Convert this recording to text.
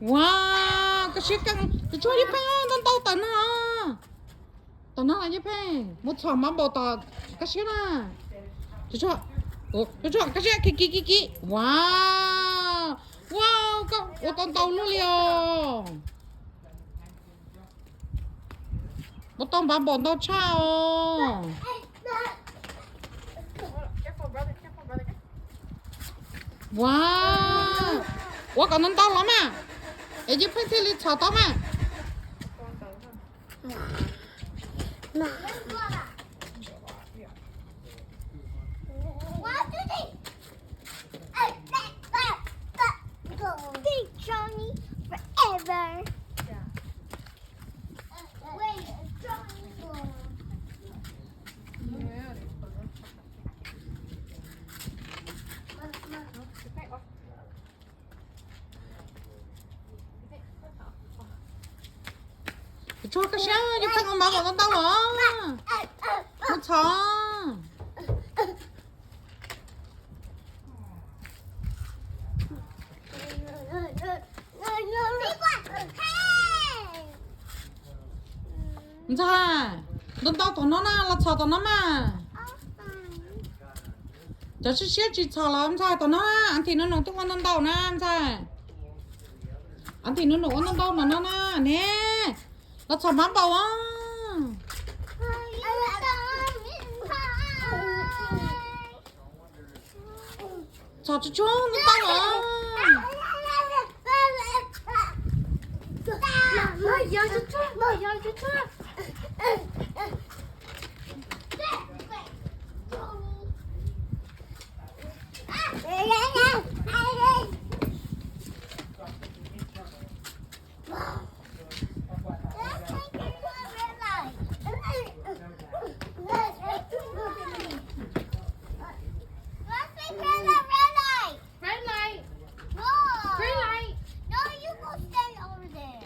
Wow, koj siab kawg. Tsuag tsuag, Yeej Pheej, ntau ntau tom no. Tom no los Yeej Pheej, mus txhom npav npaum tom koj siab na. Tsuag tsuag, koj siab, kiv kiv kiv kiv. Wow, wow, koj ua tau ntau luaj li os. Ua tau npav npaum ntau tshaj os. Wow, ua kom ntau ntau los mas, es Yeej Pheej thiaj li txhom tau mas. Big Johnny forever. Tsuag, koj siab, Yeej Pheej ua npav npaum ntau ntau los. Mus txhom. Ntxhais, ntau ntau tom no na, los txhom tom no mas. Cov siab siab tsis txhom los ntxhais, tom no na, Auntie Nunus twb ua ntau ntau na ntxhais. Auntie Nunus ua ntau ntau tom no na ne. Los txhom npav npaum os. Txhom tsuag tsuag ntau ntau os.